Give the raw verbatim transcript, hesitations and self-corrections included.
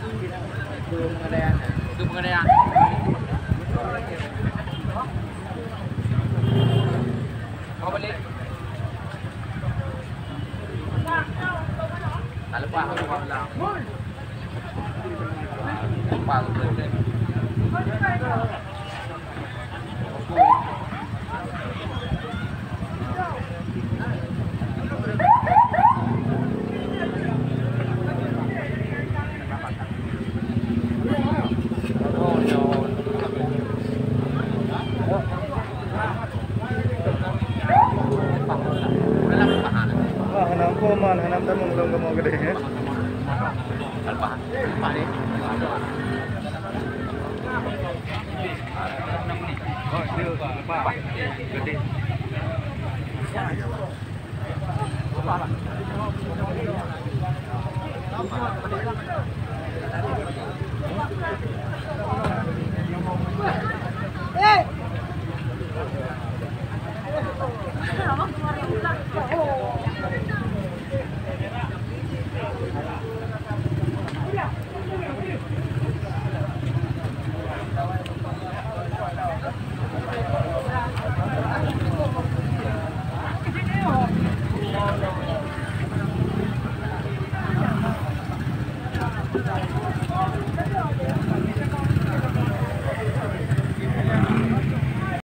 Itu pengadaian. Itu pengadaian. Kau balik. Tak lepas, tak lepas. Lepas. Wah, hana amphon man, hana tamong lom kamoe keudeh, eh.